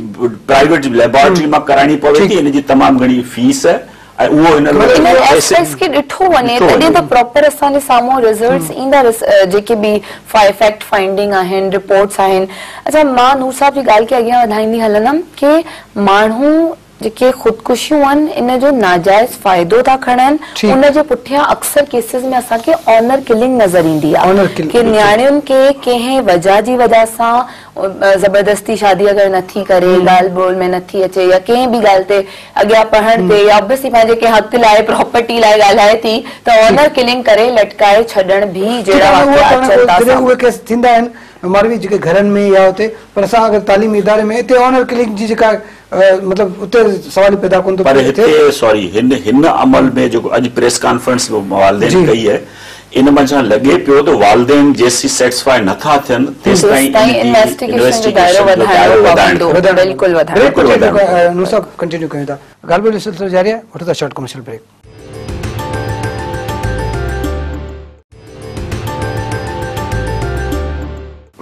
प्राइवेट लेबोरेटरी मां कराइणी पवे थी, हिन जी तमामु घणी फीस आहे ऐं उहो हिननि वटि खे ॾिठो वञे तॾहिं त प्रॉपर असांजे साम्हूं रिज़ल्ट्स ईंदा, जेके बि फैक्ट फाइंडिंग आहिनि, रिपोर्ट्स आहिनि। अच्छा, मां नूर साहिब जी ॻाल्हि खे अॻियां वधाईंदी हलंदमि की माण्हू जेके ख़ुदकुशियूं आहिनि इन जो नाजाइज़ फ़ाइदो था खणनि, उन जे पुठियां अक्सर केसिस में असांखे ऑनर किलिंग नज़र ईंदी आहे की नियाणियुनि खे कंहिं वजह जी वजह सां ज़बरदस्ती शादी अगरि नथी करे, ॻाल्हि ॿोल में नथी अचे या कंहिं बि ॻाल्हि ते अॻियां पढ़ण ते या ऑब्वियसली पंहिंजे कंहिं हक़ लाइ प्रॉपर्टी लाइ ॻाल्हाए थी त ऑनर किलिंग करे लटकाए छॾण बि जहिड़ा वाक़िआ अचनि था। उहे केस थींदा आहिनि मारवी जेके घरनि में या हुते, पर असां अगरि तालीमी इदारे में हिते ऑनर किलिंग जी जेका मतलब उते सवाल पैदा कोन थो। पर हिते सॉरी हिन हिन अमल में जेको अॼु प्रेस कॉन्फ्रेंस वालदेन कई आहे, इन मंझां लॻे पियो त वालदेन जेसीं सेटिस्फाई नथा थियनि तेसिताईं इन्वेस्टिगेशन जो दायरो वधाइणो पवंदो। बिल्कुलु वधाइणो। नूर साहब कंटिन्यू कयूं था, ॻाल्हि ॿोल जो सिलसिलो जारी आहे, वठो था short commercial break.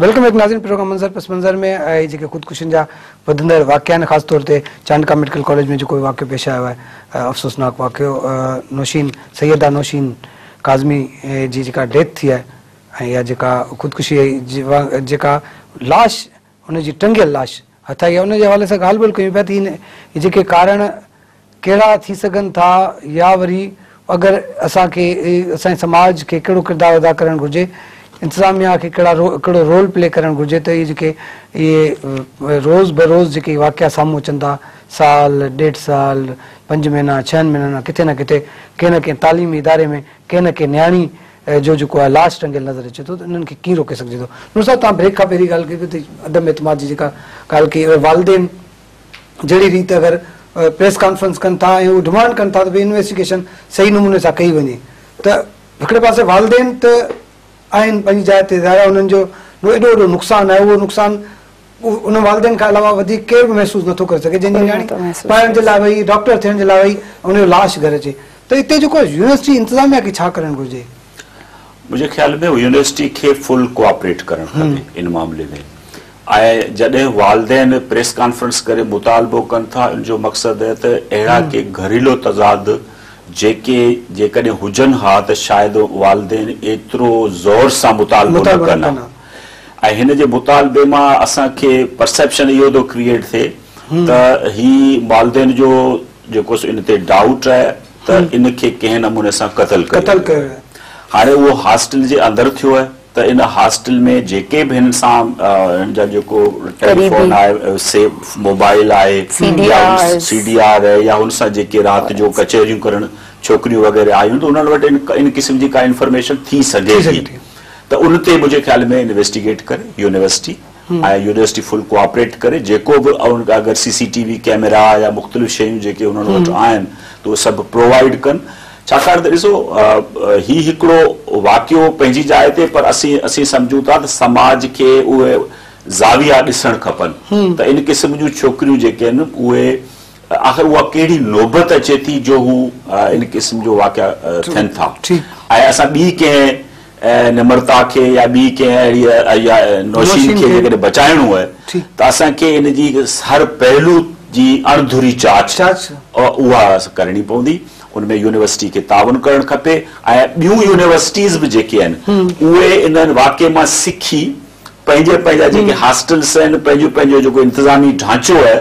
Welcome back नाज़रीन, प्रोग्राम मंज़र पस मंज़र में जेके ख़ुदकुशियुनि जा वधंदड़ वाक़िया आहिनि, ख़ासि तौर ते चांडका मेडिकल कॉलेज में जेको वाक़ियो पेश आयो आहे, अफ़सोसनाक वाक़ियो, नौशीन सैयदा नौशीन काज़मी जी जेका डेथ थी आहे ऐं इहा जेका ख़ुदकुशी जेका लाश हुनजी टंगियल लाश हथ आई आहे, उनजे हवाले सां ॻाल्हि ॿोल कयूं पिया त हिन जेके कारण कहिड़ा थी सघनि था या वरी अगरि असांखे असांजे समाज खे कहिड़ो किरदारु अदा करणु घुरिजे, इंतिज़ामिया खे कहिड़ो रोल प्ले करणु घुरिजे त इहे जेके इहे रोज़ बरोज़ जेके वाक़िया साम्हूं अचनि था, साल 1.5 साल 5 महीना 6 महीना किथे न किथे कंहिं न कंहिं तालीमी इदारे में कंहिं न कंहिं नियाणी जो जेको आहे लाश टंगियल नज़र अचे थो, त इन्हनि खे कीअं रोके सघिजे थो? नूर साहिब, तव्हां ब्रेक खां पहिरीं ॻाल्हि कई त अदम एतमाद जी जेका ॻाल्हि कई, वालदेन जहिड़ी रीति अगरि प्रेस कॉन्फ्रेंस कनि था ऐं उहो डिमांड कनि था त भई इन्वेस्टिगेशन सही नमूने सां कई वञे, त हिकिड़े पासे वालदेन त आहिनि पंहिंजी जाइ ते, ज़ाहिर उन्हनि जो एॾो वॾो नुक़सानु आहे, उहो नुक़सानु उन वालदेन खां अलावा वधीक केरु बि महसूसु नथो करे सघे, जंहिंजी नियाणी पढ़ण जे लाइ वई, डॉक्टर थियण जे लाइ वई, उनजो लाश घर अचे। त हिते जेको यूनिवर्सिटी इंतिज़ामिया खे छा करणु घुरिजे? मुंहिंजे ख़्याल में यूनिवर्सिटी खे फुल कोऑपरेट करणु खपे इन मामले में। ऐं जॾहिं वालदेन प्रेस कॉन्फ्रेंस करे मुतालबो कनि था, इन जो मक़सदु आहे त अहिड़ा के घरेलू तज़ाद जेके जेकॾहिं हुजनि हा त शायदि वालदेन एतिरो ज़ोर सां मुतालबो न कनि हा। ऐं हिन जे मुतालबे मां असांखे परसेप्शन इहो थो क्रिएट थिए त ही वालदेन जो जेको इन ते डाउट आहे त इनखे कंहिं नमूने सां क़तल कयो। हाणे उहो हॉस्टल जे अंदरि थियो आहे त इन हॉस्टल में जेके बि हिन सां हिन जा जेको टेलीफोन आहे, सेफ मोबाइल आहे, सीडीआर आहे, या हुन सां जेके राति जो कचहरियूं करण छोकिरियूं वग़ैरह आयूं त उन्हनि वटि इन क़िस्म जी का इंफॉर्मेशन थी सघे थी, त उन ते मुंहिंजे ख़्याल में इन्वेस्टिगेट करे यूनिवर्सिटी ۽ يونيورسٽي فل ڪوآپريٽ ڪري جيڪو به اگر C C T V camera يا مختلف شيون جيڪي انهن وٽ آهن ته اهي سڀ پرووائيڊ ڪن ڇاڪاڻ ته ڏسو هي هڪڙو واقعو پنهنجي جاء تي پر اسين اسين سمجهون ٿا ته سماج کي اهي زاويا ڏسڻ کپن ته ان قسم جون ڇوڪريون جيڪي آهن اهي آخر اها ڪهڙي نوبت اچي ٿي جو هو ان قسم جو واقعا ٿين ٿا ۽ اسان ٻي ڪنهن نمرتا کي يا ٻي ڪنهن اهڙي يا نوشين کي جيڪڏهن بچائڻو آهي ته اسان کي ان جي هر پهلو جي اڻڌري جاچ اها ڪرڻي پوندي. ان ۾ يونيورسٽي کي تعاون ڪرڻ کپي ۽ ٻيون يونيورسٽيز به جيڪي آهن اهي انهن واقعي مان سکي پنهنجي پنهنجا جيڪي هاسٽلس آهن پنهنجو پنهنجو جيڪو انتظامي ڍانچو آهي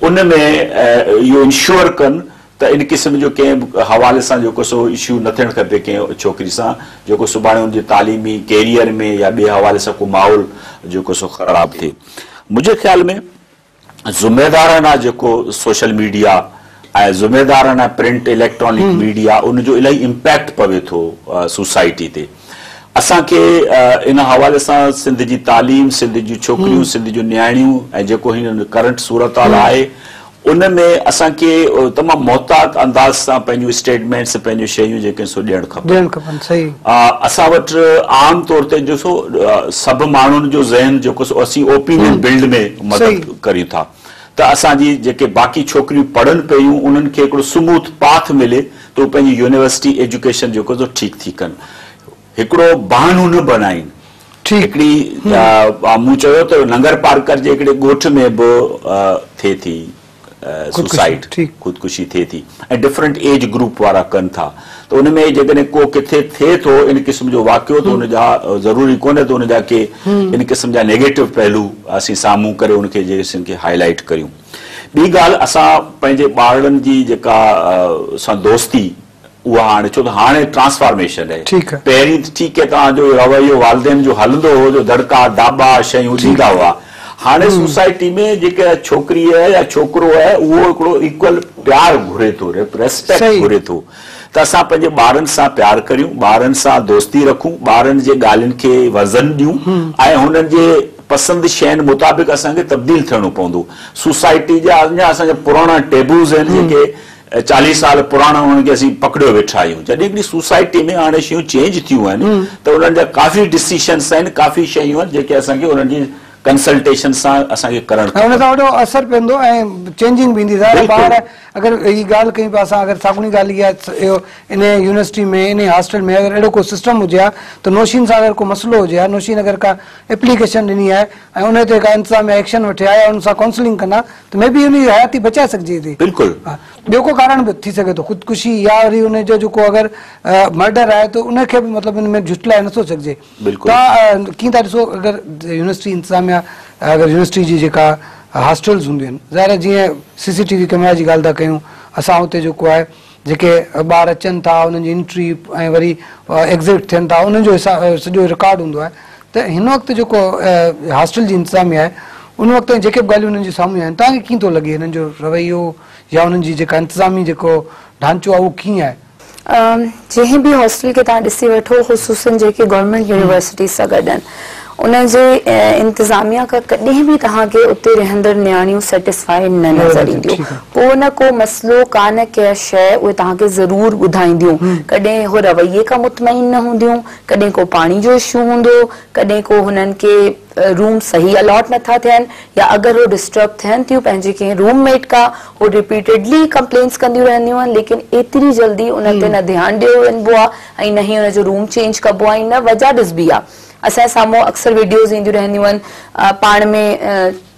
ان ۾ اهو انشور ڪن ته ان قسم جو ڪنهن به حوالي سان جيڪو سو اشو نه ٿيڻ کپي ڪنهن ڇوڪري سان جيڪو سڀاڻي ان جي تعليمي ڪيريئر ۾ يا ٻئي حوالي سان ڪو ماحول جيڪو سو خراب ٿئي. منهنجي خيال ۾ ذميدارانه جيڪو سوشل ميڊيا ۽ ذميدارانه پرنٽ اليڪٽرانڪ ميڊيا ان جو الاهي امپيڪٽ پوي ٿو سوسائٽي تي اسان کي ان حوالي سان سنڌ جي تعليم سنڌ جون ڇوڪريون سنڌ جون نياڻيون ۽ جيڪو هن ڪرنٽ صورتحال آهي ان ۾ اسان کي تمام محتاط انداز سان پنهنجون اسٽيٽمينٽس پنهنجون شيون جيڪي سو ڏيڻ کپن. ڏيڻ کپن صحيح. اسان وٽ عام طور تي جو سو سڀ ماڻهن جو ذهن جيڪو سو اسين اوپينين بلڊ ۾ مدد ڪريون ٿا ته اسان جي جيڪي باقي ڇوڪريون پڙهن پيون انهن کي هڪڙو سموٿ پاٿ ملي ته هو پنهنجي يونيورسٽي ايجوڪيشن جيڪو سو ٺيڪ ٿي ڪن هڪڙو بهانو نه بڻائين. هڪڙي مون چيو ته ننگر پارڪر جي هڪڙي ڳوٺ ۾ به ٿئي ٿي سوسائيڊ، خودڪشي ٿئي ٿي ۽ ڊفرنٽ ايج گروپ وارا ڪن ٿا ته ان ۾ جيڪڏهن ڪو ڪٿي ٿئي ٿو ان قسم جو واقعو ته ان جا ضروري ڪونهي ته ان جا ڪي ان قسم جا نيگيٽو پهلو اسين سامهون ڪري ان کي جيڪي کي هائي لائيٽ ڪريون. ٻي ڳالهه اسان پنهنجي ٻارڙن جي جيڪا سان دوستي اها هاڻي ڇو ته هاڻي ٽرانسفارميشن آهي. پهرين ته ٺيڪ آهي توهان جو رويو والدين جو هلندو هو جو دڙڪا داٻا شيون ڏيندا هئا. هاڻي سوسائٽي ۾ جيڪا ڇوڪري آهي يا ڇوڪرو آهي اهو هڪڙو ايڪول پيار گهري ٿو ريسپيڪٽ گهري ٿو ته اسان پنهنجي ٻارن سان پيار ڪريون ٻارن سان دوستي رکون ٻارن جي ڳالهين کي وزن ڏيون ۽ هنن جي پسند شين مطابق اسان کي تبديل ٿيڻو پوندو. سوسائٽي جا اڃا اسان جا پراڻا ٽيبوز آهن جيڪي چاليهه سال پراڻا انهن کي اسين پڪڙيو ويٺا آهيون جڏهن هڪڙي سوسائٽي ۾ هاڻي شيون چينج ٿيون آهن ته انهن جا ڪافي ڊسيشنس آهن ڪافي شيون آهن جيڪي اسان کي انهن جي ڪنسلٽيشن سان اسان کي ڪرڻ کپن. ۽ ان سان وڏو اثر پوندو ۽ چينجنگ به ايندي ظاهر آهي ٻار اگر هي ڳالهه ڪيون پيا اسان اگر ساڳوڻي ڳالهه اها اهو انهي يونيورسٽي ۾ انهي هاسٽل ۾ اگر اهڙو ڪو سسٽم هجي ها ته نوشين سان اگر ڪو مسئلو هجي ها نوشين اگر ڪا ايپليڪيشن ڏني آهي ۽ انهي تي ڪا انتظاميا ايڪشن وٺي ها يا ان سان ڪائونسلنگ ڪن ها ته مي بي ان جي حياتي بچائي سگهجي ٿي. بلڪل. ٻيو ڪو ڪارڻ به ٿي سگهي ٿو خودڪشي يا وري ان جو جيڪو اگر مرڊر آهي ته ان کي به مطلب ان ۾ جهٽلائي نٿو سگهجي. بلڪل. توهان ڪيئن ٿا ڏسو اگر يونيورسٽي انتظاميا اگر يونيورسٽي جي جيڪا هاسٽلز هونديون آهن ظاهر آهي جيئن سي سي ٽي وي ڪئميرا جي ڳالهه ٿا ڪيون اسان اتي جيڪو آهي جيڪي ٻار اچن ٿا انهن جي انٽري ۽ وري ايگزٽ ٿين ٿا انهن جو حساب سڄو رڪارڊ هوندو آهي ته هن وقت جيڪو هاسٽل جي انتظاميا آهي ان وقت تائين جيڪي به ڳالهيون انهن جي سامهون آهن توهان کي ڪيئن ٿو لڳي هنن جو رويو يا انهن جي جيڪا انتظامي جيڪو ڍانچو آهي اهو ڪيئن آهي؟ جنهن به هاسٽل کي توهان ڏسي وٺو خصوصن جيڪي گورنمينٽ يونيورسٽيز سان گڏ آهن ان جي انتظاميا کان ڪڏهن به توهان کي اتي رهندڙ نياڻيون سيٽسفائي نه نظر اينديون ڪو نه ڪو مسئلو ڪا نه ڪا شيء اهي توهان کي ضرور ٻڌائينديون ڪڏهن هو رويي کان مطمئن نه هونديون ڪڏهن ڪو پاڻي جو اشو هوندو ڪڏهن ڪو هنن کي روم صحيح الاٽ نٿا ٿين يا اگر هو ڊسٽرب ٿين ٿيون پنهنجي ڪنهن روم ميٽ کان هو رپيٽيڊلي ڪمپلينس ڪنديون رهنديون آهن ليڪن ايتري جلدي ان تي نه ڌيان ڏيو وڃبو آهي ۽ نه ئي ان جو روم چينج ڪبو آهي ۽ نه وجهه ڏسبي آهي اسان جي سامهون اڪثر وڊيوز اينديون رهنديون آهن پاڻ ۾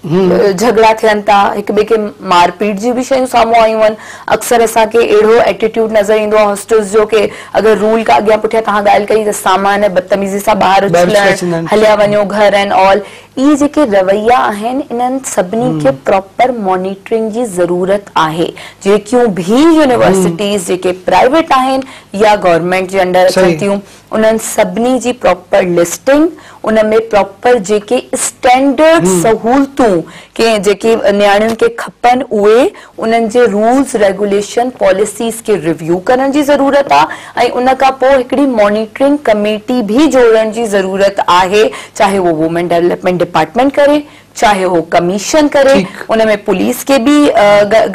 جهڳڙا ٿين ٿا هڪ ٻئي کي مارپيٽ جون به شيون سامهون آيون آهن اڪثر اسان کي اهڙو ايٽيٽيوڊ نظر ايندو آهي هاسٽلز جو ڪي اگر رول کان اڳيان پٺيان توهان ڳالهه ڪئي ته سامان بدتميزي سان ٻاهر اڇلڻ هليا وڃو گهر اينڊ آل اهي جيڪي رويا آهن انهن سڀني کي پراپر مانيٽرنگ جي ضرورت آهي جيڪيون به يونيورسٽيز جيڪي پرائيويٽ آهن يا گورنمينٽ جي انڊر اچن ٿيون انهن سڀني جي پراپر لسٽنگ، ان ۾ پراپر جيڪي اسٽينڊرڊ سهولتون ڪي جيڪي نياڻين کي کپن اهي انهن جي رولز ريگوليشن پاليسيز کي ريويو ڪرڻ جي ضرورت آ ۽ ان کان پوء هڪڙي مانيٽرنگ ڪميٽي به جوڙڻ جي ضرورت آهي چاهي اهو وومين ڊولپمينٽ ڊپارٽمينٽ करे چاهي اهو ڪميشن ڪري ان ۾ پوليس کي به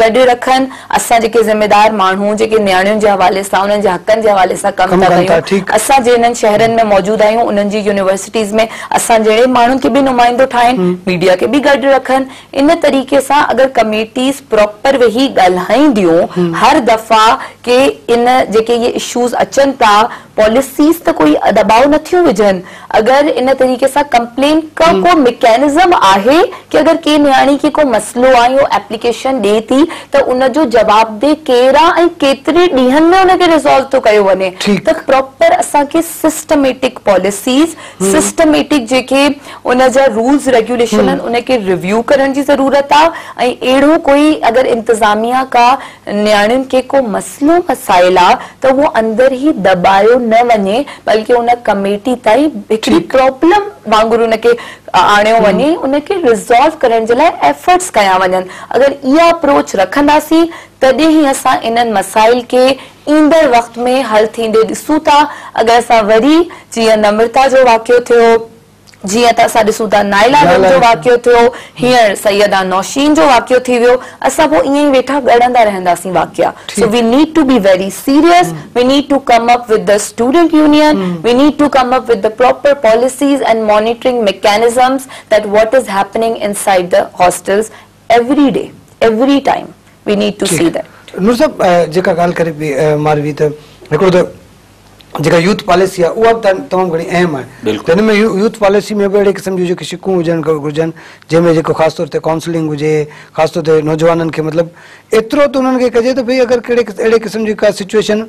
گڏ رکن. اسان جيڪي ذميدار ماڻهو جيڪي نياڻين جي حوالي سان انهن جي حقن جي حوالي سان ڪم ٿا ڪيون، اسان جي انهن شهرن ۾ موجود آهيون انهن جي يونيورسٽيز ۾ اسان جهڙي ماڻهن کي به نمائندو ٺاهين، ميڊيا کي به گڏ رکن. ان طريقي سان اگر ڪميٽيز پراپر ويهي ڳالهائينديون هر دفعا ڪي ان جيڪي اهي اشوز اچن ٿا، پاليسيز ته ڪوئي دٻاء نٿيون وجهن، اگر ان طريقي سان ڪمپلين ڪا ڪو مڪينزم آهي ڪي اگر ڪنهن نياڻي کي ڪو مسئلو آهي اهو ايپليڪيشن ڏي ٿي ته ان جو جوابده ڪير آ ۽ ڪيتري ڏينهن ۾ ان کي ريزالو ٿو ڪيو وڃي ته پراپر اسان کي سسٽميٽڪ پاليسيز سسٽميٽڪ جيڪي ان جا رولز ريگيوليشن آهن ان کي ريويو ڪرڻ جي ضرورت آ ۽ اهڙو ڪوئي اگر انتظاميا ڪا نياڻين کي ڪو مسئلو مسائل آ ته اهو اندر ئي دٻايو نه وڃي بلڪه ان ڪميٽي تائين هڪڙي پرابلم وانگر ان کي آڻيو وڃي ان کي ريزالو ڪرڻ جي لاء ايفرٽس ڪيا وڃن. اگر اها اپروچ رکنداسين تڏهن ئي اسان انهن مسائل کي ايندڙ وقت ۾ حل ٿيندي ڏسون ٿا. اگر اسان وري جيئن نمرتا جو واقعو ٿيو، جيئن ته اسان ڏسون ٿا نائلا رند جو واقعو ٿيو، هينئر سيده نوشين جو واقعو ٿي ويو، اسان پوء ائين ئي ويٺا ڳڻندا رهنداسين واقعا. So we need to be very serious, we need to come up with the student union, we need to come up with the proper policies and monitoring mechanisms that what is happening inside the hostels every day, every time we need to see that. Noor صاحب جيڪا ڳالهه ڪري پئي ماروي ته هڪڙو ته جيڪا youth policy آهي اها به تمام گهڻي اهم آهي ته هن ۾ يوٿ پاليسي ۾ به اهڙي قسم جون جيڪي شقون هجڻ گهرجن جنهن ۾ جيڪو خاص طور تي ڪائونسلنگ هجي، خاص طور تي نوجوانن کي مطلب ايترو ته انهن کي ڪجي ته ڀئي اگر ڪهڙي اهڙي قسم جي ڪا سچويشن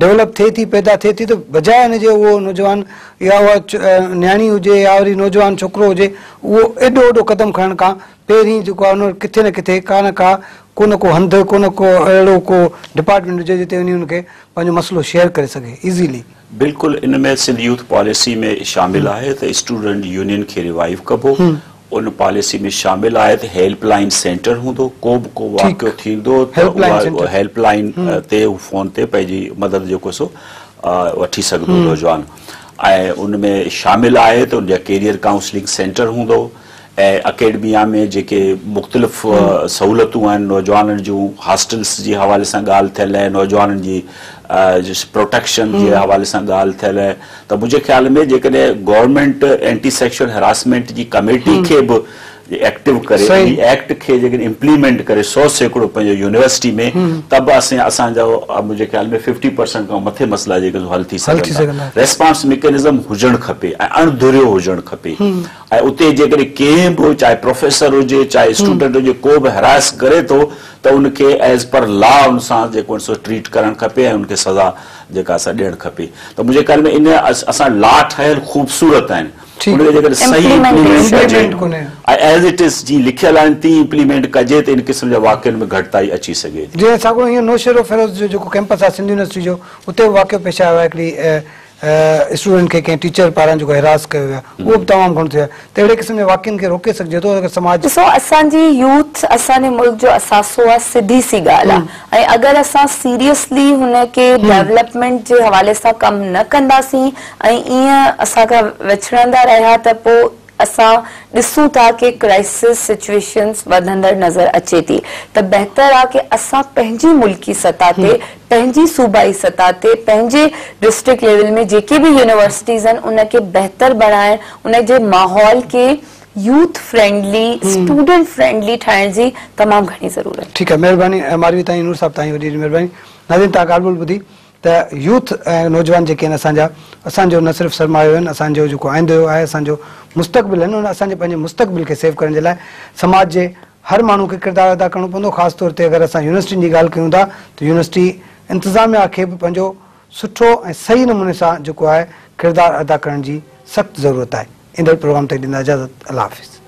ڊولپ ٿئي ٿي پيدا ٿئي ٿي ته بجاء ان جي اهو نوجوان يا اها نياڻي هجي يا وري نوجوان ڇوڪرو هجي اهو ايڏو وڏو قدم کڻڻ کان پهرين جيڪو آهي ان ڪٿي نه ڪٿي ڪا نه ڪا ڪو نه ڪو هنڌ ڪو نه ڪو اهڙو ڪو ڊپارٽمينٽ هجي جتي وڃي ان کي پنهنجو مسئلو شيئر ڪري سگهي ايزيلي. بلڪل ان ۾ سنڌ يوٿ پاليسي ۾ شامل آهي ته اسٽوڊنٽ يونين کي ريوائيو ڪبو، ان پاليسي ۾ شامل آهي ته هيلپ لائين سينٽر هوندو، ڪو به ڪو واقعو ٿيندو ته اها هيلپ لائين تي هو فون تي پنهنجي مدد جيڪو سو وٺي سگهندو نوجوان ۽ ان ۾ شامل آهي ته ان جا ڪيريئر ڪائونسلنگ سينٽر هوندو ۽ اڪيڊميا ۾ جيڪي مختلف سهولتون آهن نوجوانن جون هاسٽلس جي حوالي سان ڳالهه ٿيل آهي نوجوانن جي پروٽيڪشن جي حوالي سان ڳالهه ٿيل آهي ته منهنجي خيال ۾ جيڪڏهن گورنمينٽ اينٽي سيڪشوئل هراسمينٽ جي ڪميٽي کي به ايڪٽو ڪري ان ايڪٽ کي جيڪڏهن امپليمينٽ ڪري 100% پنهنجو يونيورسٽي ۾ ته به اسين اسان جا منهنجي خيال ۾ 50% کان مٿي مسئلا جيڪي حل ٿي سگهن ٿا. ريسپانس ميڪنزم هجڻ کپي ۽ اڻ ڌريو هجڻ کپي. ۽ اتي جيڪڏهن ڪنهن به چاهي پروفيسر هجي چاهي اسٽوڊنٽ هجي ڪو به هراس ڪري ٿو ته ان کي ايز پر لا ان سان جيڪو سو ٽريٽ ڪرڻ کپي ۽ ان کي سزا جيڪا سا ڏيڻ کپي ته منهنجي خيال ۾ ان اسان لا ٺهيل خوبصورت آهن ان کي جيڪڏهن صحيح امپليمينٽ ڪجي ۽ ايز it is جيئن لکيل آهن تيئن امپليمينٽ ڪجي ته ان قسم جا واقعن ۾ گهٽتائي اچي سگهي ٿي. جيئن ساڳيو ائين نوشهروفيروز جو جيڪو ڪيمپس آهي سنڌ يونيورسٽي جو اتي به واقعو پيش آيو آهي هڪڙي اسٽوڊنٽ کي ڪنهن ٽيچر پاران جيڪو هراس ڪيو ويو آهي اهو به تمام گهڻو ٿيو آهي ته اهڙي قسم جي واقعن کي روڪي سگهجي ٿو اگر سماج. ڏسو اسان جي يوٿ اسان جي ملڪ جو اثاثو آهي سڌي سي ڳالهه آهي ۽ اگر اسان سيريسلي هن کي ڊولپمينٽ جي حوالي سان ڪم نه ڪنداسين ۽ ائين اسان کان وڇڙندا رهيا ته پوء اسان ڏسون ٿا ڪي ڪرائسس سچويشنز وڌندڙ نظر اچي ٿي ته بهتر آ ڪي اسان پنهنجي ملڪي سطح تي پنهنجي صوبائي سطح تي پنهنجي ڊسٽرڪٽ ليول ۾ جيڪي به يونيورسٽيز آهن ان کي بهتر بڻائڻ ان جي ماحول کي يوٿ فرينڊلي اسٽوڊنٽ فرينڊلي ٺاهڻ جي تمام گهڻي ضرورت. ٺيڪ آ مهرباني ماروي تائين نور صاحب تائين وڏي وڏي مهرباني ناظرين توهان ڳالهه ٻولهه ٻڌي ته يوٿ ۽ نوجوان جيڪي آهن اسان جا اسان جو نه صرف سرمايو آهن اسان جو جيڪو آئندو آهي اسان جو مستقبل آهن ان اسان جي پنهنجي مستقبل کي سيو ڪرڻ جي لاء سماج جي هر ماڻهو کي ڪردار ادا ڪرڻو پوندو خاص طور تي اگر اسان يونيورسٽين جي ڳالهه ڪيون ٿا ته يونيورسٽي انتظاميا کي به پنهنجو سٺو ۽ صحيح نموني سان جيڪو آهي ڪردار ادا ڪرڻ جي سخت ضرورت آهي ايندڙ پروگرام تائين ڏيندا اجازت الله حافظ.